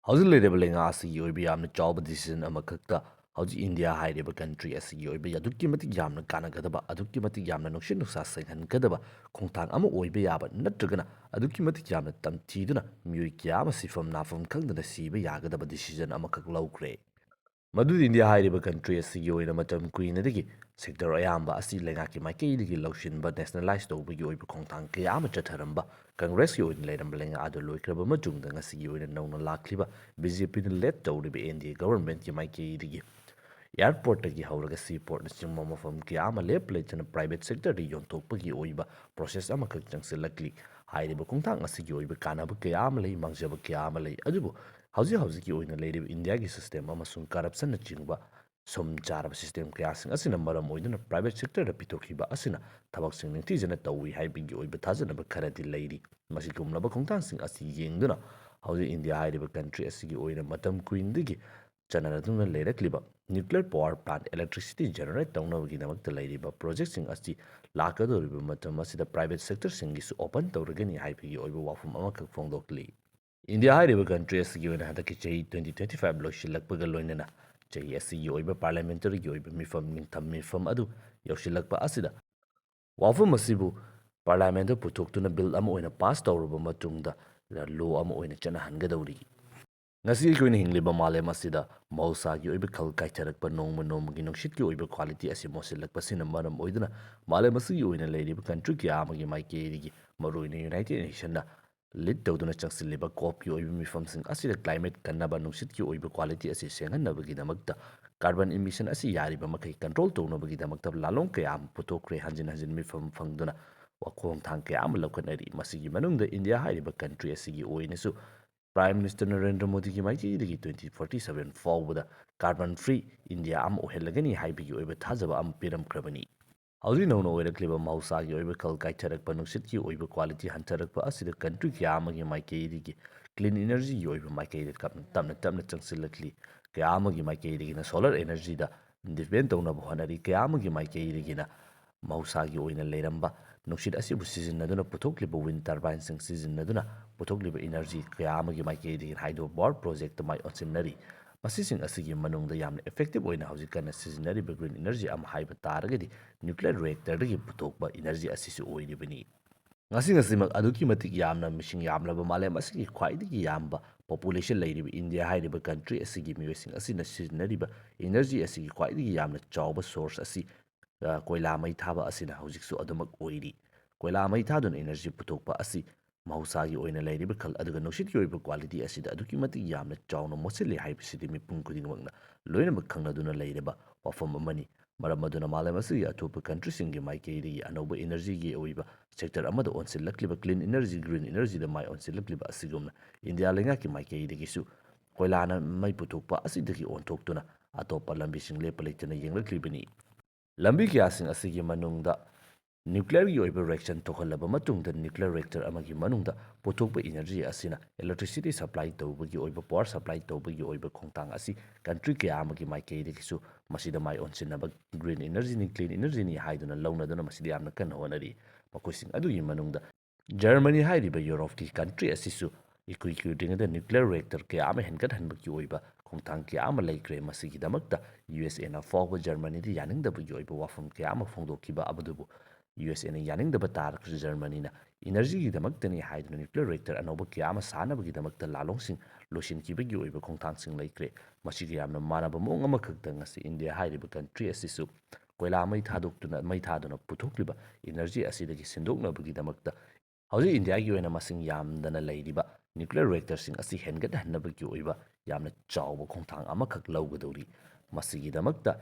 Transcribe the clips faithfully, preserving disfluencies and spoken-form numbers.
ꯍꯧꯖꯤꯛ ꯂꯩꯔꯤꯕ ꯂꯩꯉꯥꯛ ꯑꯁꯤꯒꯤ ꯑꯣꯏꯕ ꯌꯥꯝꯅ ꯆꯥꯎꯕ decision ꯑꯃꯈꯛꯇ ꯍꯧꯖꯤꯛ ꯏꯟꯗꯤꯌꯥ ꯍꯥꯏꯔꯤꯕ country ꯑꯁꯤꯒꯤ ꯑꯣꯏꯕ ꯑꯗꯨꯛꯀꯤ ꯃꯇꯤꯛ ꯌꯥꯝꯅ ꯀꯥꯟꯅꯒꯗꯕ, ꯑꯗꯨꯛꯀꯤ ꯃꯇꯤꯛ ꯌꯥꯝꯅ ꯅꯨꯡꯁꯤꯠ ꯅꯨꯡꯁꯥ ꯁꯦꯡꯍꯟꯒꯗꯕ ꯈꯣꯡꯊꯥꯡ ꯑꯃ ꯑꯣꯏꯕ ꯌꯥꯕ, ꯅꯠꯇ꯭ꯔꯒꯅ ꯑꯗꯨꯛꯀꯤ ꯃꯇꯤꯛ ꯌꯥꯝꯅ ꯇꯝꯊꯤꯗꯨꯅ ꯃꯤꯑꯣꯏ ꯀꯌꯥ ꯑꯃ ꯁꯤꯐꯝ ꯅꯥꯐꯝ ꯈꯪꯗꯅ ꯁꯤꯕ ꯌꯥꯒꯗꯕ decision ꯑꯃꯈꯛ ꯂꯧꯈ꯭ꯔꯦ꯫ ꯃꯗꯨꯗꯤ ꯏꯟꯗꯤꯌꯥ ꯍꯥꯏꯔꯤꯕ country ꯑꯁꯤꯒꯤ ꯑꯣꯏꯅ ꯃꯇꯝ ꯀꯨꯏꯅꯗꯒꯤ sector ꯑꯌꯥꯝꯕ ꯑꯁꯤ ꯂꯩꯉꯥꯛꯀꯤ ꯃꯥꯏꯀꯩꯗꯒꯤ ꯂꯧꯁꯤꯟꯕ, nationalize ꯇꯧꯕꯒꯤ ꯑꯣꯏꯕ ꯈꯣꯡꯊꯥꯡ ꯀꯌꯥ ꯑꯃ ꯆꯠꯊꯔꯝꯕ, ꯀꯪꯒ꯭ꯔꯦꯁꯀꯤ ꯑꯣꯏꯅ ꯂꯩꯔꯝꯕ ꯂꯩꯉꯥꯛ ꯑꯗꯨ ꯂꯣꯏꯈ꯭ꯔꯕ ꯃꯇꯨꯡꯗ ꯉꯁꯤꯒꯤ ꯑꯣꯏꯅ ꯅꯧꯅ ꯂꯥꯛꯂꯤꯕ BJPꯅ lead ꯇꯧꯔꯤꯕ NDA governmentꯀꯤ ꯃꯥꯏꯀꯩꯗꯒꯤ airportꯇꯒꯤ ꯍꯧꯔꯒ seaportꯅꯆꯤꯡꯕ ꯃꯐꯝ ꯀꯌꯥ ꯑꯃ ꯂꯦꯞ ꯂꯩꯇꯅ private sectorꯗ ꯌꯣꯟꯊꯣꯛꯄꯒꯤ ꯑꯣꯏꯕ process ꯑꯃꯈꯛ ꯆꯪꯁꯤꯜꯂꯛꯂꯤ꯫ ꯍꯥꯏꯔꯤꯕ ꯈꯣꯡꯊꯥꯡ ꯑꯁꯤꯒꯤ ꯑꯣꯏꯕ ꯀꯥꯟꯅꯕ ꯀꯌꯥ ꯑꯃ ꯂꯩ, ꯃꯥꯡꯖꯕ ꯀꯌꯥ ꯑꯃ ꯂꯩ, ꯑꯗꯨꯕꯨ ꯍꯧꯖꯤꯛ ꯍꯧꯖꯤꯛꯀꯤ ꯑꯣꯏꯅ ꯂꯩꯔꯤꯕ ꯏꯟꯗꯤꯌꯥꯒꯤ system ꯑꯃꯁꯨꯡ corruptionꯅꯆꯤꯡꯕ ꯁꯨꯝ ꯆꯥꯔꯕ system ꯀꯌꯥꯁꯤꯡ ꯑꯁꯤꯅ ꯃꯔꯝ ꯑꯣꯏꯗꯨꯅ private sectorꯗ ꯄꯤꯊꯣꯛꯈꯤꯕ ꯑꯁꯤꯅ ꯊꯕꯛꯁꯤꯡ ꯅꯤꯡꯊꯤꯖꯅ ꯇꯧꯏ ꯍꯥꯏꯕꯒꯤ ꯑꯣꯏꯕ ꯊꯥꯖꯅꯕ ꯈꯔꯗꯤ ꯂꯩꯔꯤ꯫ ꯃꯁꯤꯒꯨꯝꯂꯕ ꯈꯣꯡꯊꯥꯡꯁꯤꯡ ꯑꯁꯤ ꯌꯦꯡꯗꯨꯅ ꯍꯧꯖꯤꯛ ꯏꯟꯗꯤꯌꯥ ꯍꯥꯏꯔꯤꯕ country ꯑꯁꯤꯒꯤ ꯑꯣꯏꯅ ꯃꯇꯝ ꯀꯨꯏꯅꯗꯒꯤ ꯆꯠꯅꯗꯨꯅ ꯂꯩꯔꯛꯂꯤꯕ nuclear power plant electricity generate ꯇꯧꯅꯕꯒꯤꯗꯃꯛꯇ ꯂꯩꯔꯤꯕ projectꯁꯤꯡ ꯑꯁꯤ ꯂꯥꯛꯀꯗꯧꯔꯤꯕ ꯃꯇꯝ ꯑꯁꯤꯗ private sectorꯁꯤꯡꯒꯤꯁꯨ open ꯇꯧꯔꯒꯅꯤ ꯍꯥꯏꯕꯒꯤ ꯑꯣꯏꯕ ꯋꯥꯐꯝ ꯑꯃꯈꯛ ꯐꯣꯡꯗꯣꯛꯂꯤ꯫ ꯏꯟꯗꯤꯌꯥ ꯍꯥꯏꯔꯤꯕ country ꯑꯁꯤꯒꯤ ꯑꯣꯏꯅ ꯍꯟꯗꯛꯀꯤ ꯆꯍꯤ twenty twenty five ꯂꯣꯏꯁꯤꯜꯂꯛꯄꯒ ꯂꯣꯏꯅꯅ ꯆꯍꯤ ꯑꯁꯤꯒꯤ ꯑꯣꯏꯕ parliamentaryꯒꯤ ꯑꯣꯏꯕ ꯃꯤꯐꯝ, ꯅꯤꯡꯊꯝ ꯃꯤꯐꯝ ꯑꯗꯨ ꯌꯧꯁꯤꯜꯂꯛꯄ ꯑꯁꯤꯗ ꯋꯥꯐꯝ ꯑꯁꯤꯕꯨ parliamentꯇ ꯄꯨꯊꯣꯛꯇꯨꯅ bill ꯑꯃ ꯑꯣꯏꯅ pass ꯇꯧꯔꯕ ꯃꯇꯨꯡꯗ law ꯑꯃ ꯑꯣꯏꯅ ꯆꯠꯅꯍꯟꯒꯗꯧꯔꯤ꯫ ꯉꯁꯤ ꯑꯩꯈꯣꯏꯅ ꯍꯤꯡꯂꯤꯕ ꯃꯥꯂꯦꯝ ꯑꯁꯤꯗ ꯃꯍꯧꯁꯥꯒꯤ ꯑꯣꯏꯕ ꯈꯜ ꯀꯥꯏꯊꯔꯛꯄ, ꯅꯣꯡꯃ ꯅꯣꯡꯃꯒꯤ ꯅꯨꯡꯁꯤꯠꯀꯤ ꯑꯣꯏꯕ quality ꯑꯁꯤ ꯃꯣꯠꯁꯤꯜꯂꯛꯄꯁꯤꯅ ꯃꯔꯝ ꯑꯣꯏꯗꯨꯅ ꯃꯥꯂꯦꯝ ꯑꯁꯤꯒꯤ ꯑꯣꯏꯅ ꯂꯩꯔꯤꯕ country ꯀꯌꯥ ꯑꯃꯒꯤ ꯃꯥꯏꯀꯩꯗꯒꯤ, ꯃꯔꯨꯑꯣꯏꯅ United Nationꯅ lead ꯇꯧꯗꯨꯅ ꯆꯪꯁꯤꯜꯂꯤꯕ COPꯀꯤ ꯑꯣꯏꯕ ꯃꯤꯐꯝꯁꯤꯡ ꯑꯁꯤꯗ climate ꯀꯟꯅꯕ, ꯅꯨꯡꯁꯤꯠꯀꯤ ꯑꯣꯏꯕ quality ꯑꯁꯤ ꯁꯦꯡꯍꯟꯅꯕꯒꯤꯗꯃꯛꯇ carbon emission ꯑꯁꯤ ꯌꯥꯔꯤꯕ ꯃꯈꯩ control ꯇꯧꯅꯕꯒꯤꯗꯃꯛꯇ ꯂꯥꯂꯣꯡ ꯀꯌꯥ ꯑꯃ ꯄꯨꯊꯣꯛꯈ꯭ꯔꯦ꯫ ꯍꯟꯖꯤꯟ ꯍꯟꯖꯤꯟ ꯃꯤꯐꯝ ꯐꯪꯗꯨꯅ ꯋꯥꯈꯣꯡꯊꯥꯡ ꯀꯌꯥ ꯑꯃ ꯂꯧꯈꯠꯅꯔꯤ꯫ ꯃꯁꯤꯒꯤ ꯃꯅꯨꯡꯗ ꯏꯟꯗꯤꯌꯥ ꯍꯥꯏꯔꯤꯕ country ꯑꯁꯤꯒꯤ ꯑꯣꯏꯅꯁꯨ Prime Minister ꯅꯔꯦꯟꯗ꯭ꯔ ꯃꯣꯗꯤꯒꯤ ꯃꯥꯏꯀꯩꯗꯒꯤ twenty forty seven ꯐꯥꯎꯕꯗ carbon free India ꯑꯃ ꯑꯣꯏꯍꯜꯂꯒꯅꯤ ꯍꯥꯏꯕꯒꯤ ꯑꯣꯏꯕ ꯊꯥꯖꯕ ꯑꯃ ꯄꯤꯔꯝꯈ꯭ꯔꯕꯅꯤ꯫ ꯍꯧꯖꯤꯛ ꯅꯧꯅ ꯑꯣꯏꯔꯛꯂꯤꯕ ꯃꯍꯧꯁꯥꯒꯤ ꯑꯣꯏꯕ ꯈꯜ ꯀꯥꯏꯊꯔꯛꯄ, ꯅꯨꯡꯁꯤꯠꯀꯤ ꯑꯣꯏꯕ quality ꯍꯟꯊꯔꯛꯄ ꯑꯁꯤꯗ country ꯀꯌꯥ ꯑꯃꯒꯤ ꯃꯥꯏꯀꯩꯗꯒꯤ clean energyꯒꯤ ꯑꯣꯏꯕ ꯃꯥꯏꯀꯩꯗ ꯇꯞꯅ ꯇꯞꯅ ꯇꯞꯅ ꯆꯪꯁꯤꯜꯂꯛꯂꯤ꯫ ꯀꯌꯥ ꯑꯃꯒꯤ ꯃꯥꯏꯀꯩꯗꯒꯤꯅ solar energyꯗ depend ꯇꯧꯅꯕ ꯍꯣꯠꯅꯔꯤ꯫ ꯀꯌꯥ ꯑꯃꯒꯤ ꯃꯥꯏꯀꯩꯗꯒꯤꯅ ꯃꯍꯧꯁꯥꯒꯤ ꯑꯣꯏꯅ ꯂꯩꯔꯝꯕ ꯅꯨꯡꯁꯤꯠ ꯑꯁꯤꯕꯨ ꯁꯤꯖꯤꯟꯅꯗꯨꯅ ꯄꯨꯊꯣꯛꯂꯤꯕ wind turbine ꯁꯤꯡ ꯁꯤꯖꯤꯟꯅꯗꯨꯅ ꯄꯨꯊꯣꯛꯂꯤꯕ energy ꯀꯌꯥ ꯑꯃꯒꯤ ꯃꯥꯏꯀꯩꯗꯒꯤ hydro power project ꯇ ꯃꯥꯏ ꯑꯣꯟꯁꯤꯟꯅꯔꯤ꯫ ꯃꯁꯤꯁꯤꯡ ꯑꯁꯤꯒꯤ ꯃꯅꯨꯡꯗ ꯌꯥꯝꯅ effective ꯑꯣꯏꯅ ꯍꯧꯖꯤꯛ ꯀꯟꯅ ꯁꯤꯖꯤꯟꯅꯔꯤꯕ green energy ꯑꯃ ꯍꯥꯏꯕ ꯇꯥꯔꯒꯗꯤ nuclear reactor ꯗꯒꯤ ꯄꯨꯊꯣꯛꯄ energy ꯑꯁꯤꯁꯨ ꯑꯣꯏꯔꯤꯕꯅꯤ꯫ ꯉꯁꯤ ꯉꯁꯤꯃꯛ ꯑꯗꯨꯛꯀꯤ ꯃꯇꯤꯛ ꯌꯥꯝꯅ ꯃꯤꯁꯤꯡ ꯌꯥꯝꯂꯕ ꯃꯥꯂꯦꯝ ꯑꯁꯤꯒꯤ ꯈ꯭ꯋꯥꯏꯗꯒꯤ ꯌꯥꯝꯕ population ꯂꯩꯔꯤꯕ ꯏꯟꯗꯤꯌꯥ ꯍꯥꯏꯔꯤꯕ country ꯑꯁꯤꯒꯤ ꯃꯤꯑꯣꯏꯁꯤꯡ ꯑꯁꯤꯅ ꯁꯤꯖꯤꯟꯅꯔꯤꯕ energy ꯑꯁꯤꯒꯤ ꯈ꯭ꯋꯥꯏꯗꯒꯤ ꯌꯥꯝꯅ ꯆꯥꯎꯕ source ꯑꯁꯤ, ꯑ, ꯀꯣꯏꯂꯥ ꯃꯩ ꯊꯥꯕ ꯑꯁꯤꯅ ꯍꯧꯖꯤꯛꯁꯨ ꯑꯗꯨꯃꯛ ꯑꯣꯏꯔꯤ꯫ ꯀꯣꯏꯂꯥ ꯃꯩ ꯊꯥꯗꯨꯅ energy ꯄꯨꯊꯣꯛꯄ ꯑꯁꯤ ꯃꯍꯧꯁꯥꯒꯤ ꯑꯣꯏꯅ ꯂꯩꯔꯤꯕ ꯈꯜ ꯑꯗꯨꯒ ꯅꯨꯡꯁꯤꯠꯀꯤ ꯑꯣꯏꯕ quality ꯑꯁꯤꯗ ꯑꯗꯨꯛꯀꯤ ꯃꯇꯤꯛ ꯌꯥꯝꯅ ꯆꯥꯎꯅ ꯃꯣꯠꯁꯤꯜꯂꯤ ꯍꯥꯏꯕꯁꯤꯗꯤ ꯃꯤꯄꯨꯝ ꯈꯨꯗꯤꯡꯃꯛꯅ ꯂꯣꯏꯅꯃꯛ ꯈꯪꯅꯗꯨꯅ ꯂꯩꯔꯕ ꯋꯥꯐꯝ ꯑꯃꯅꯤ꯫ ꯃꯔꯝ ꯑꯗꯨꯅ ꯃꯥꯂꯦꯝ ꯑꯁꯤꯒꯤ ꯑꯇꯣꯞꯄ country ꯁꯤꯡꯒꯤ ꯃꯥꯏꯀꯩꯗꯒꯤ ꯑꯅꯧꯕ energy ꯒꯤ ꯑꯣꯏꯕ sector ꯑꯃꯗ ꯑꯣꯟꯁꯤꯜꯂꯛꯂꯤꯕ clean energy, green energy ꯗ ꯃꯥꯏ ꯑꯣꯟꯁꯤꯜꯂꯛꯂꯤꯕ ꯑꯁꯤꯒꯨꯝꯅ ꯏꯟꯗꯤꯌꯥ ꯂꯩꯉꯥꯛꯀꯤ ꯃꯥꯏꯀꯩꯗꯒꯤꯁꯨ ꯀꯣꯏꯂꯥꯅ ꯃꯩ ꯄꯨꯊꯣꯛꯄ ꯑꯁꯤꯗꯒꯤ ꯑꯣꯟꯊꯣꯛꯇꯨꯅ ꯑꯇꯣꯞꯄ ꯂꯝꯕꯤꯁꯤꯡ ꯂꯦꯞꯄ ꯂꯩꯇꯅ ꯌꯦꯡꯂꯛꯂꯤꯕꯅꯤ꯫ ꯂꯝꯕꯤ ꯀꯌꯥꯁꯤꯡ ꯑꯁꯤꯒꯤ ꯃꯅꯨꯡꯗ nuclear ꯒꯤ ꯑꯣꯏꯕ reaction ꯊꯣꯛꯍꯜꯂꯕ ꯃꯇꯨꯡꯗ nuclear reactor ꯑꯃꯒꯤ ꯃꯅꯨꯡꯗ ꯄꯨꯊꯣꯛꯄ energy ꯑꯁꯤꯅ electricity supply ꯇꯧꯕꯒꯤ ꯑꯣꯏꯕ, power supply ꯇꯧꯕꯒꯤ ꯑꯣꯏꯕ ꯈꯣꯡꯊꯥꯡ ꯑꯁꯤ country ꯀꯌꯥ ꯑꯃꯒꯤ ꯃꯥꯏꯀꯩꯗꯒꯤꯁꯨ ꯃꯁꯤꯗ ꯃꯥꯏ ꯑꯣꯟꯁꯤꯟꯅꯕ green energy ꯅꯤ, clean energy ꯅꯤ ꯍꯥꯏꯗꯨꯅ ꯂꯧꯅꯗꯨꯅ ꯃꯁꯤꯗ ꯌꯥꯝꯅ ꯀꯟꯅ ꯍꯣꯠꯅꯔꯤ꯫ ꯃꯈꯣꯏꯁꯤꯡ ꯑꯗꯨꯒꯤ ꯃꯅꯨꯡꯗ Germany ꯍꯥꯏꯔꯤꯕ ꯌꯨꯔꯣꯞꯀꯤ country ꯑꯁꯤꯁꯨ ꯏꯀꯨꯏ ꯀꯨꯏꯗ꯭ꯔꯤꯉꯩꯗ nuclear reactor ꯀꯌꯥ ꯑꯃ ꯍꯦꯟꯒꯠꯍꯟꯕꯒꯤ ꯑꯣꯏꯕ ꯈꯣꯡꯊꯥꯡ ꯀꯌꯥ ꯑꯃ ꯂꯩꯈ꯭ꯔꯦ꯫ ꯃꯁꯤꯒꯤꯗꯃꯛꯇ ꯌꯨ ꯑꯦꯁ ꯑꯦꯅ ꯐꯥꯎꯕ ꯖꯔꯃꯅꯤꯗ ꯌꯥꯅꯤꯡꯗꯕꯒꯤ ꯑꯣꯏꯕ ꯋꯥꯐꯝ ꯀꯌꯥ ꯑꯃ ꯐꯣꯡꯗꯣꯛꯈꯤꯕ ꯑꯗꯨꯕꯨ ꯌꯨ ꯑꯦꯁ ꯑꯦꯅ ꯌꯥꯅꯤꯡꯗꯕ ꯇꯥꯔꯒꯁꯨ ꯖꯔꯃꯅꯤꯅ energy ꯒꯤꯗꯃꯛꯇꯅꯤ ꯍꯥꯏꯗꯨꯅ nuclear reactor ꯑꯅꯧꯕ ꯀꯌꯥ ꯑꯃ ꯁꯥꯅꯕꯒꯤꯗꯃꯛꯇ ꯂꯥꯂꯣꯡꯁꯤꯡ ꯂꯣꯏꯁꯤꯟꯈꯤꯕꯒꯤ ꯑꯣꯏꯕ ꯈꯣꯡꯊꯥꯡꯁꯤꯡ ꯂꯩꯈ꯭ꯔꯦ꯫ ꯃꯁꯤꯒ ꯌꯥꯝꯅ ꯃꯥꯟꯅꯕ ꯃꯑꯣꯡ ꯑꯃꯈꯛꯇ ꯉꯁꯤ ꯏꯟꯗꯤꯌꯥ ꯍꯥꯏꯔꯤꯕ country ꯑꯁꯤꯁꯨ ꯀꯣꯏꯂꯥ ꯃꯩ ꯊꯥꯗꯣꯛꯇꯨꯅ, ꯃꯩ ꯊꯥꯗꯨꯅ ꯄꯨꯊꯣꯛꯂꯤꯕ energy ꯑꯁꯤꯗꯒꯤ ꯁꯤꯟꯗꯣꯛꯅꯕꯒꯤꯗꯃꯛꯇ ꯍꯧꯖꯤꯛ ꯏꯟꯗꯤꯌꯥꯒꯤ ꯑꯣꯏꯅ ꯃꯁꯤꯡ ꯌꯥꯝꯗꯅ ꯂꯩꯔꯤꯕ nuclear reactor ꯁꯤꯡ ꯑꯁꯤ ꯍꯦꯟꯒꯠꯍꯟꯅꯕꯒꯤ ꯑꯣꯏꯕ ꯌꯥꯝꯅ ꯆꯥꯎꯕ ꯈꯣꯡꯊꯥꯡ ꯑꯃꯈꯛ ꯂꯧꯒꯗꯧꯔꯤ꯫ ꯃꯁꯤꯒꯤꯗꯃꯛꯇ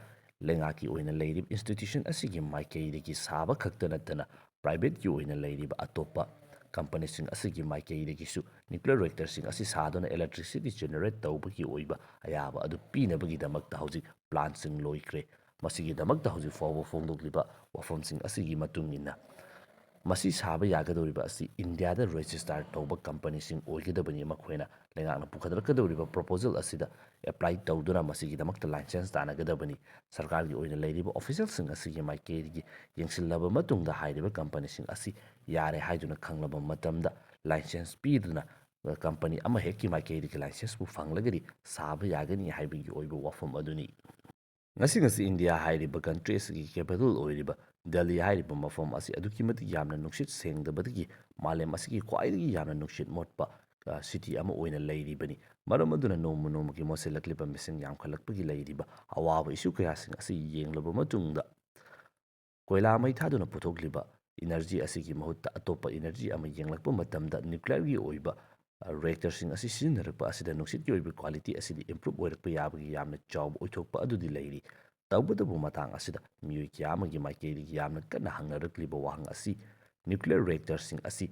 ꯂꯩꯉꯥꯛꯀꯤ ꯑꯣꯏꯅ ꯂꯩꯔꯤꯕ institution ꯑꯁꯤꯒꯤ ꯃꯥꯏꯀꯩꯗꯒꯤ ꯁꯥꯕ ꯈꯛꯇ ꯅꯠꯇꯅ private ꯀꯤ ꯑꯣꯏꯅ ꯂꯩꯔꯤꯕ ꯑꯇꯣꯞꯄ company ꯁꯤꯡ ꯑꯁꯤꯒꯤ ꯃꯥꯏꯀꯩꯗꯒꯤꯁꯨ nuclear reactor ꯁꯤꯡ ꯑꯁꯤ ꯁꯥꯗꯨꯅ electricity generate ꯇꯧꯕꯒꯤ ꯑꯣꯏꯕ ꯑꯌꯥꯕ ꯑꯗꯨ ꯄꯤꯅꯕꯒꯤꯗꯃꯛꯇ ꯍꯧꯖꯤꯛ plan ꯁꯤꯡ ꯂꯣꯏꯈ꯭ꯔꯦ꯫ ꯃꯁꯤꯒꯤꯗꯃꯛꯇ ꯍꯧꯖꯤꯛ ꯐꯥꯎꯕ ꯐꯣꯡꯗꯣꯛꯂꯤꯕ ꯋꯥꯐꯝꯁꯤꯡ ꯑꯁꯤꯒꯤ ꯃꯇꯨꯡ ꯏꯟꯅ ꯃꯁꯤ ꯁꯥꯕ ꯌꯥꯒꯗꯧꯔꯤꯕ ꯑꯁꯤ ꯏꯟꯗꯤꯌꯥꯗ ꯔꯦꯖꯤꯁꯇꯥꯔ ꯇꯧꯕ ꯀꯝꯄꯅꯤꯁꯤꯡ ꯑꯣꯏꯒꯗꯕꯅꯤ꯫ ꯃꯈꯣꯏꯅ ꯂꯩꯉꯥꯛꯅ ꯄꯨꯈꯠꯂꯛꯀꯗꯧꯔꯤꯕ ꯄ꯭ꯔꯣꯄꯣꯖꯦꯜ ꯑꯁꯤꯗ ꯑꯦꯄ꯭ꯂꯥꯏ ꯇꯧꯗꯨꯅ ꯃꯁꯤꯒꯤꯗꯃꯛꯇ ꯂꯥꯏꯁꯦꯟꯁ ꯇꯥꯟꯅꯒꯗꯕꯅꯤ꯫ ꯁꯔꯀꯥꯔꯒꯤ ꯑꯣꯏꯅ ꯂꯩꯔꯤꯕ ꯑꯣꯐꯤꯁꯦꯜꯁꯤꯡ ꯑꯁꯤꯒꯤ ꯃꯥꯏꯀꯩꯗꯒꯤ ꯌꯦꯡꯁꯤꯜꯂꯕ ꯃꯇꯨꯡꯗ ꯍꯥꯏꯔꯤꯕ ꯀꯝꯄꯅꯤꯁꯤꯡ ꯑꯁꯤ ꯌꯥꯔꯦ ꯍꯥꯏꯗꯨꯅ ꯈꯪꯂꯕ ꯃꯇꯝꯗ ꯂꯥꯏꯁꯦꯟꯁ ꯄꯤꯗꯨꯅ ꯀꯝꯄꯅꯤ ꯑꯃꯍꯦꯛꯀꯤ ꯃꯥꯏꯀꯩꯗꯒꯤ ꯂꯥꯏꯁꯦꯟꯁꯄꯨ ꯐꯪꯂꯒꯗꯤ ꯁꯥꯕ ꯌꯥꯒꯅꯤ ꯍꯥꯏꯕꯒꯤ ꯑꯣꯏꯕ ꯋꯥꯐꯝ ꯑꯗꯨꯅꯤ꯫ ꯉꯁꯤ ꯉꯁꯤ ꯏꯟꯗꯤꯌꯥ ꯍꯥꯏꯔꯤꯕ ꯀꯟꯇ꯭ꯔꯤ ꯑꯁꯤꯒꯤ ꯀꯦꯄꯤꯇꯦꯜ ꯑꯣꯏꯔꯤꯕ ꯗꯦꯜꯂꯤ ꯍꯥꯏꯔꯤꯕ ꯃꯐꯝ ꯑꯁꯤ ꯑꯗꯨꯛꯀꯤ ꯃꯇꯤꯛ ꯌꯥꯝꯅ ꯅꯨꯡꯁꯤꯠ ꯁꯦꯡꯗꯕꯗꯒꯤ ꯃꯥꯂꯦꯝ ꯑꯁꯤꯒꯤ ꯈ꯭ꯋꯥꯏꯗꯒꯤ ꯌꯥꯝꯅ ꯅꯨꯡꯁꯤꯠ ꯃꯣꯠꯄ, ꯑ, ꯁꯤꯇꯤ ꯑꯃ ꯑꯣꯏꯅ ꯂꯩꯔꯤꯕꯅꯤ꯫ ꯃꯔꯝ ꯑꯗꯨꯅ ꯅꯣꯡꯃ ꯅꯣꯡꯃꯒꯤ ꯃꯣꯠꯁꯤꯜꯂꯛꯂꯤꯕ ꯃꯤꯁꯤꯡ ꯌꯥꯝꯈꯠꯂꯛꯄꯒꯤ ꯂꯩꯔꯤꯕ ꯑꯋꯥꯕ ꯏꯁꯨ ꯀꯌꯥꯁꯤꯡ ꯑꯁꯤ ꯌꯦꯡꯂꯕ ꯃꯇꯨꯡꯗ, ꯀꯣꯏꯂꯥ ꯃꯩ ꯊꯥꯗꯨꯅ ꯄꯨꯊꯣꯛꯂꯤꯕ ꯏꯅꯔꯖꯤ ꯑꯁꯤꯒꯤ ꯃꯍꯨꯠꯇ ꯑꯇꯣꯞꯄ ꯏꯅꯔꯖꯤ ꯑꯃ ꯌꯦꯡꯂꯛꯄ ꯃꯇꯝꯗ ꯅ꯭ꯌꯨꯀ꯭ꯂꯤꯌꯔꯒꯤ ꯑꯣꯏꯕ, ꯑ, ꯔꯤꯑꯦꯛꯇꯔꯁꯤꯡ ꯑꯁꯤ ꯁꯤꯖꯤꯟꯅꯔꯛꯄ ꯑꯁꯤꯗ ꯅꯨꯡꯁꯤꯠꯀꯤ ꯑꯣꯏꯕ ꯀ꯭ꯋꯥꯂꯤꯇꯤ ꯑꯁꯤꯗꯤ ꯏꯝꯄ꯭ꯔꯨꯞ ꯑꯣꯏꯔꯛꯄ ꯌꯥꯕꯒꯤ ꯌꯥꯝꯅ ꯆꯥꯎꯕ ꯑꯣꯏꯊꯣꯛꯄ ꯑꯗꯨꯗꯤ ꯂꯩꯔꯤ꯫ ꯇꯧꯕꯇꯕꯨ ꯃꯇꯥꯡ ꯑꯁꯤꯗ ꯃꯤꯑꯣꯏ ꯀꯌꯥ ꯑꯃꯒꯤ ꯃꯥꯏꯀꯩꯗꯒꯤ ꯌꯥꯝꯅ ꯀꯟꯅ ꯍꯪꯅꯔꯛꯂꯤꯕ ꯋꯥꯍꯪ ꯑꯁꯤ ꯅ꯭ꯌꯨꯀ꯭ꯂꯤꯌꯔ ꯔꯤꯑꯦꯛꯇꯔꯁꯤꯡ ꯑꯁꯤ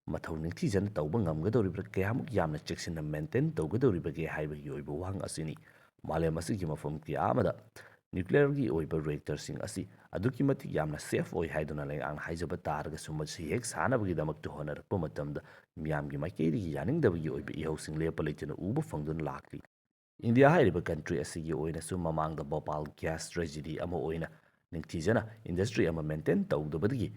ꯃꯊꯧ ꯅꯤꯡꯊꯤꯖꯅ ꯇꯧꯕ ꯉꯝꯒꯗꯧꯔꯤꯕ꯭ꯔꯥ, ꯀꯌꯥꯃꯨꯛ ꯌꯥꯝꯅ ꯆꯦꯛꯁꯤꯟꯅ ꯃꯦꯟꯇꯦꯟ ꯇꯧꯒꯗꯧꯔꯤꯕꯒꯦ ꯍꯥꯏꯕꯒꯤ ꯑꯣꯏꯕ ꯋꯥꯍꯪ ꯑꯁꯤꯅꯤ꯫ ꯃꯥꯂꯦꯝ ꯑꯁꯤꯒꯤ ꯃꯐꯝ ꯀꯌꯥ ꯑꯃꯗ ꯅ꯭ꯌꯨꯀ꯭ꯂꯤꯌꯔꯒꯤ ꯑꯣꯏꯕ ꯔꯤꯑꯦꯛꯇꯔꯁꯤꯡ ꯑꯁꯤ ꯑꯗꯨꯛꯀꯤ ꯃꯇꯤꯛ ꯌꯥꯝꯅ ꯁꯦꯐ ꯑꯣꯏ ꯍꯥꯏꯗꯨꯅ ꯂꯩꯉꯥꯛꯅ ꯍꯥꯏꯖꯕ ꯇꯥꯔꯒꯁꯨ, ꯃꯁꯤ ꯍꯦꯛ ꯁꯥꯅꯕꯒꯤꯗꯃꯛꯇ ꯍꯣꯠꯅꯔꯛꯄ ꯃꯇꯝꯗ ꯃꯤꯌꯥꯝꯒꯤ ꯃꯥꯏꯀꯩꯗꯒꯤ ꯌꯥꯅꯤꯡꯗꯕꯒꯤ ꯑꯣꯏꯕ ꯏꯍꯧꯁꯤꯡ ꯂꯦꯞꯄ ꯂꯩꯇꯅ ꯎꯕ ꯐꯪꯗꯨꯅ ꯂꯥꯛꯂꯤ꯫ ꯏꯟꯗꯤꯌꯥ ꯍꯥꯏꯔꯤꯕ ꯀꯟꯇ꯭ꯔꯤ ꯑꯁꯤꯒꯤ ꯑꯣꯏꯅꯁꯨ ꯃꯃꯥꯡꯗ ꯚꯣꯄꯥꯜ ꯒ꯭ꯌꯥꯁ ꯇ꯭ꯔꯦꯖꯦꯗꯤ ꯑꯃ ꯑꯣꯏꯅ ꯅꯤꯡꯊꯤꯖꯅ ꯏꯟꯗꯁꯇ꯭ꯔꯤ ꯑꯃ ꯃꯦꯟꯇꯦꯟ ꯇꯧꯗꯕꯗꯒꯤ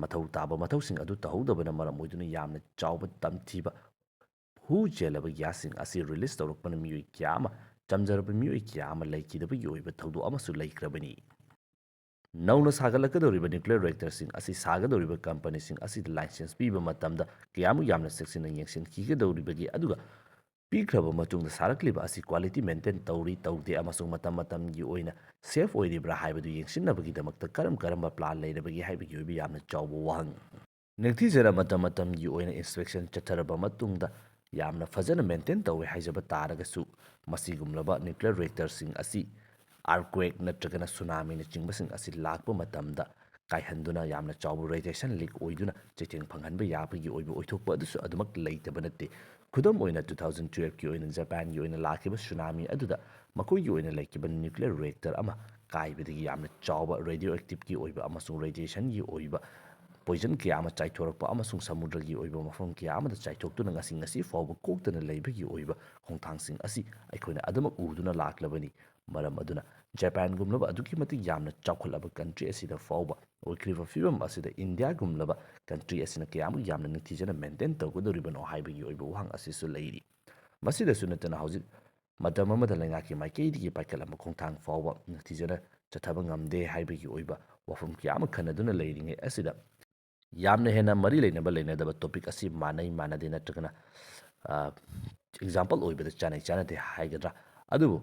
ꯃꯊꯧ ꯇꯥꯕ ꯃꯊꯧꯁꯤꯡ ꯑꯗꯨ ꯇꯧꯍꯧꯗꯕꯅ ꯃꯔꯝ ꯑꯣꯏꯗꯨꯅ ꯌꯥꯝꯅ ꯆꯥꯎꯕ ꯇꯝꯊꯤꯕ ꯍꯨ ꯆꯦꯜꯂꯕ ꯒ꯭ꯌꯥꯁꯁꯤꯡ ꯑꯁꯤ ꯔꯤꯂꯤꯁ ꯇꯧꯔꯛꯄꯅ ꯃꯤꯑꯣꯏ ꯀꯌꯥ ꯑꯃ, ꯆꯝꯖꯔꯕ ꯃꯤꯑꯣꯏ ꯀꯌꯥ ꯑꯃ ꯂꯩꯈꯤꯗꯕꯒꯤ ꯑꯣꯏꯕ ꯊꯧꯗꯣꯛ ꯑꯃꯁꯨ ꯂꯩꯈ꯭ꯔꯕꯅꯤ꯫ ꯅꯧꯅ ꯁꯥꯒꯠꯂꯛꯀꯗꯧꯔꯤꯕ ꯅ꯭ꯌꯨꯀ꯭ꯂꯤꯌꯔ ꯔꯤꯑꯦꯛꯇꯔꯁꯤꯡ ꯑꯁꯤ ꯁꯥꯒꯗꯧꯔꯤꯕ ꯀꯝꯄꯅꯤꯁꯤꯡ ꯑꯁꯤꯗ ꯂꯥꯏꯁꯦꯟꯁ ꯄꯤꯕ ꯃꯇꯝꯗ ꯀꯌꯥꯃꯨꯛ ꯌꯥꯝꯅ ꯆꯦꯛꯁꯤꯟꯅ ꯌꯦꯡꯁꯤꯟꯈꯤꯒꯗꯧꯔꯤꯕꯒꯦ, ꯑꯗꯨꯒ ꯄꯤꯈ꯭ꯔꯕ ꯃꯇꯨꯡꯗ ꯁꯥꯔꯛꯂꯤꯕ ꯑꯁꯤ ꯀ꯭ꯋꯥꯂꯤꯇꯤ ꯃꯦꯟꯇꯦꯟ ꯇꯧꯔꯤ ꯇꯧꯗꯦ ꯑꯃꯁꯨꯡ ꯃꯇꯝ ꯃꯇꯝꯒꯤ ꯑꯣꯏꯅ ꯁꯦꯐ ꯑꯣꯏꯔꯤꯕ꯭ꯔꯥ ꯍꯥꯏꯕꯗꯨ ꯌꯦꯡꯁꯤꯟꯅꯕꯒꯤꯗꯃꯛꯇ ꯀꯔꯝ ꯀꯔꯝꯕ ꯄ꯭ꯂꯥꯟ ꯂꯩꯔꯕꯒꯦ ꯍꯥꯏꯕꯒꯤ ꯑꯣꯏꯕ ꯌꯥꯝꯅ ꯆꯥꯎꯕ ꯋꯥꯍꯪ꯫ ꯅꯤꯡꯊꯤꯖꯅ ꯃꯇꯝ ꯃꯇꯝꯒꯤ ꯑꯣꯏꯅ ꯏꯟꯁꯄꯦꯛꯁꯟ ꯆꯠꯊꯔꯕ ꯃꯇꯨꯡꯗ ꯌꯥꯝꯅ ꯐꯖꯅ ꯃꯦꯟꯇꯦꯟ ꯇꯧꯋꯦ ꯍꯥꯏꯖꯕ ꯇꯥꯔꯒꯁꯨ, ꯃꯁꯤꯒꯨꯝꯂꯕ ꯅ꯭ꯌꯨꯀ꯭ꯂꯤꯌꯔ ꯔꯤꯑꯦꯛꯇꯔꯁꯤꯡ ꯑꯁꯤ ꯑꯥꯔꯀ꯭ꯋꯦꯛ ꯅꯠꯇ꯭ꯔꯒꯅ ꯁꯨꯅꯥꯃꯤꯅꯆꯤꯡꯕꯁꯤꯡ ꯑꯁꯤ ꯂꯥꯛꯄ ꯃꯇꯝꯗ ꯀꯥꯏꯍꯟꯗꯨꯅ ꯌꯥꯝꯅ ꯆꯥꯎꯕ ꯔꯦꯗꯤꯌꯦꯁꯟ ꯂꯤꯛ ꯑꯣꯏꯗꯨꯅ ꯆꯩꯊꯦꯡ ꯐꯪꯍꯟꯕ ꯌꯥꯕꯒꯤ ꯑꯣꯏꯕ ꯑꯣꯏꯊꯣꯛꯄ ꯑꯗꯨꯁꯨ ꯑꯗꯨꯃꯛ ꯂꯩꯇꯕ ꯅꯠꯇꯦ꯫ ꯈꯨꯗꯝ ꯑꯣꯏꯅ, ꯇꯨ ꯊꯥꯎꯖꯟ ꯇꯨꯌꯦꯜꯐꯀꯤ ꯑꯣꯏꯅ ꯖꯄꯥꯟꯒꯤ ꯑꯣꯏꯅ ꯂꯥꯛꯈꯤꯕ ꯁꯨꯅꯥꯃꯤ ꯑꯗꯨꯗ ꯃꯈꯣꯏꯒꯤ ꯑꯣꯏꯅ ꯂꯩꯈꯤꯕ ꯅ꯭ꯌꯨꯀ꯭ꯂꯤꯌꯔ ꯔꯤꯑꯦꯛꯇꯔ ꯑꯃ ꯀꯥꯏꯕꯗꯒꯤ ꯌꯥꯝꯅ ꯆꯥꯎꯕ ꯔꯦꯗꯤꯑꯣ ꯑꯦꯛꯇꯤꯚꯀꯤ ꯑꯣꯏꯕ ꯑꯃꯁꯨꯡ ꯔꯦꯗꯤꯌꯦꯁꯟꯒꯤ ꯑꯣꯏꯕ ꯄꯣꯏꯖꯟ ꯀꯌꯥ ꯑꯃ ꯆꯥꯏꯊꯣꯔꯛꯄ ꯑꯃꯁꯨꯡ ꯁꯃꯨꯗ꯭ꯔꯒꯤ ꯑꯣꯏꯕ ꯃꯐꯝ ꯀꯌꯥ ꯑꯃꯗ ꯆꯥꯏꯊꯣꯛꯇꯨꯅ ꯉꯁꯤ, ꯉꯁꯤ ꯐꯥꯎꯕ ꯀꯣꯛꯇꯅ ꯂꯩꯕꯒꯤ ꯑꯣꯏꯕ ꯈꯣꯡꯊꯥꯡꯁꯤꯡ ꯑꯁꯤ ꯑꯩꯈꯣꯏꯅ ꯑꯗꯨꯃꯛ ꯎꯗꯨꯅ ꯂꯥꯛꯂꯕꯅꯤ꯫ ꯃꯔꯝ ꯑꯗꯨꯅ ꯖꯄꯥꯟꯒꯨꯝꯂꯕ ꯑꯗꯨꯛꯀꯤ ꯃꯇꯤꯛ ꯌꯥꯝꯅ ꯆꯥꯎꯈꯠꯂꯕ country ꯑꯁꯤꯗ ꯐꯥꯎꯕ ꯑꯣꯏꯈ꯭ꯔꯤꯕ ꯐꯤꯕꯝ ꯑꯁꯤꯗ ꯏꯟꯗꯤꯌꯥꯒꯨꯝꯂꯕ country ꯑꯁꯤꯅ ꯀꯌꯥꯃꯨꯛ ꯌꯥꯝꯅ ꯅꯤꯡꯊꯤꯖꯅ maintain ꯇꯧꯒꯗꯧꯔꯤꯕꯅꯣ ꯍꯥꯏꯕꯒꯤ ꯑꯣꯏꯕ ꯋꯥꯍꯪ ꯑꯁꯤꯁꯨ ꯂꯩꯔꯤ꯫ ꯃꯁꯤꯗꯁꯨ ꯅꯠꯇꯅ ꯍꯧꯖꯤꯛ ꯃꯇꯝ ꯑꯃꯗ ꯂꯩꯉꯥꯛꯀꯤ ꯃꯥꯏꯀꯩꯗꯒꯤ ꯄꯥꯏꯈꯠꯂꯝꯕ ꯈꯣꯡꯊꯥꯡ ꯐꯥꯎꯕ ꯅꯤꯡꯊꯤꯖꯅ ꯆꯠꯊꯕ ꯉꯝꯗꯦ ꯍꯥꯏꯕꯒꯤ ꯑꯣꯏꯕ ꯋꯥꯐꯝ ꯀꯌꯥ ꯑꯃ ꯈꯟꯅꯗꯨꯅ ꯂꯩꯔꯤꯉꯩ ꯑꯁꯤꯗ ꯌꯥꯝꯅ ꯍꯦꯟꯅ ꯃꯔꯤ ꯂꯩꯅꯕ ꯂꯩꯅꯗꯕ topic ꯑꯁꯤ ꯃꯥꯟꯅꯩ ꯃꯥꯟꯅꯗꯦ ꯅꯠꯇ꯭ꯔꯒꯅ, ꯑ, example ꯑꯣꯏꯕꯗ ꯆꯥꯅꯩ ꯆꯥꯅꯗꯦ ꯍꯥꯏꯒꯗ꯭ꯔꯥ? ꯑꯗꯨꯕꯨ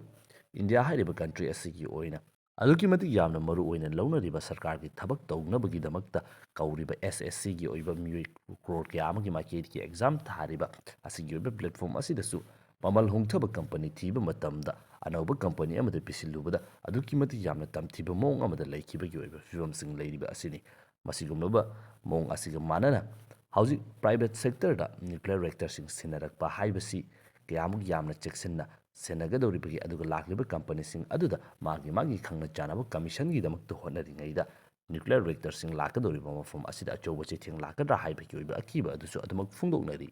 ꯏꯟꯗꯤꯌꯥ ꯍꯥꯏꯔꯤꯕ country ꯑꯁꯤꯒꯤ ꯑꯣꯏꯅ ꯑꯗꯨꯛꯀꯤ ꯃꯇꯤꯛ ꯌꯥꯝꯅ ꯃꯔꯨ ꯑꯣꯏꯅ ꯂꯧꯅꯔꯤꯕ ꯁꯔꯀꯥꯔꯒꯤ ꯊꯕꯛ ꯇꯧꯅꯕꯒꯤꯗꯃꯛꯇ ꯀꯧꯔꯤꯕ S S C ꯒꯤ ꯑꯣꯏꯕ ꯃꯤꯑꯣꯏ crore ꯀꯌꯥ ꯑꯃꯒꯤ ꯃꯥꯏꯀꯩꯗꯒꯤ exam ꯊꯥꯔꯤꯕ ꯑꯁꯤꯒꯤ ꯑꯣꯏꯕ platform ꯑꯁꯤꯗꯁꯨ ꯃꯃꯜ ꯍꯣꯡꯊꯕ company ꯊꯤꯕ ꯃꯇꯝꯗ ꯑꯅꯧꯕ company ꯑꯃꯗ ꯄꯤꯁꯤꯜꯂꯨꯕꯗ ꯑꯗꯨꯛꯀꯤ ꯃꯇꯤꯛ ꯌꯥꯝꯅ ꯇꯝꯊꯤꯕ ꯃꯑꯣꯡ ꯑꯃꯗ ꯂꯩꯈꯤꯕꯒꯤ ꯑꯣꯏꯕ ꯐꯤꯕꯝꯁꯤꯡ ꯂꯩꯔꯤꯕ ꯑꯁꯤꯅꯤ꯫ ꯃꯁꯤꯒꯨꯝꯂꯕ ꯃꯑꯣꯡ ꯑꯁꯤꯒ ꯃꯥꯟꯅꯅ ꯍꯧꯖꯤꯛ private sector ꯗ nuclear reactor ꯁꯤꯡ ꯁꯤꯟꯅꯔꯛꯄ ꯍꯥꯏꯕꯁꯤ ꯀꯌꯥꯃꯨꯛ ꯌꯥꯝꯅ ꯆꯦꯛꯁꯤꯟꯅ ꯁꯦꯟꯅꯒꯗꯧꯔꯤꯕꯒꯦ, ꯑꯗꯨꯒ ꯂꯥꯛꯂꯤꯕ company ꯁꯤꯡ ꯑꯗꯨꯗ ꯃꯥꯒꯤ ꯃꯥꯒꯤ ꯈꯪꯅ ꯆꯥꯟꯅꯕ commission ꯒꯤꯗꯃꯛꯇ ꯍꯣꯠꯅꯔꯤꯉꯩꯗ nuclear reactor ꯁꯤꯡ ꯂꯥꯛꯀꯗꯧꯔꯤꯕ ꯃꯐꯝ ꯑꯁꯤꯗ ꯑꯆꯧꯕ ꯆꯩꯊꯦꯡ ꯂꯥꯛꯀꯗ꯭ꯔꯥ ꯍꯥꯏꯕꯒꯤ ꯑꯣꯏꯕ ꯑꯀꯤꯕ ꯑꯗꯨꯁꯨ ꯑꯗꯨꯃꯛ ꯐꯣꯡꯗꯣꯛꯅꯔꯤ꯫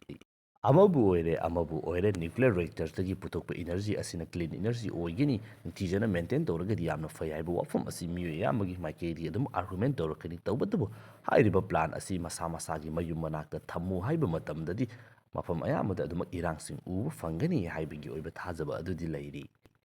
ꯑꯃꯕꯨ ꯑꯣꯏꯔꯦ, ꯑꯃꯕꯨ ꯑꯣꯏꯔꯦ, nuclear reactor ꯗꯒꯤ ꯄꯨꯊꯣꯛꯄ energy ꯑꯁꯤꯅ clean energy ꯑꯣꯏꯒꯅꯤ, ꯅꯤꯡꯊꯤꯖꯅ maintain ꯇꯧꯔꯒꯗꯤ ꯌꯥꯝꯅ ꯐꯩ ꯍꯥꯏꯕ ꯋꯥꯐꯝ ꯑꯁꯤ ꯃꯤꯑꯣꯏ ꯑꯌꯥꯝꯕꯒꯤ ꯃꯥꯏꯀꯩꯗꯒꯤ ꯑꯗꯨꯝ argument ꯇꯧꯔꯛꯀꯅꯤ꯫ ꯇꯧꯕꯇꯕꯨ ꯍꯥꯏꯔꯤꯕ plant ꯑꯁꯤ ꯃꯁꯥ ꯃꯁꯥꯒꯤ ꯃꯌꯨꯝ ꯃꯅꯥꯛꯇ ꯊꯝꯃꯨ ꯍꯥꯏꯕ ꯃꯇꯝꯗꯗꯤ ꯃꯐꯝ ꯑꯌꯥꯝꯕꯗ ꯑꯗꯨꯃꯛ ꯏꯔꯥꯡꯁꯤꯡ ꯎꯕ ꯐꯪꯒꯅꯤ ꯍꯥꯏꯕꯒꯤ ꯑꯣꯏꯕ ꯊꯥꯖꯕ ꯑꯗꯨꯗꯤ ꯂꯩꯔꯤ꯫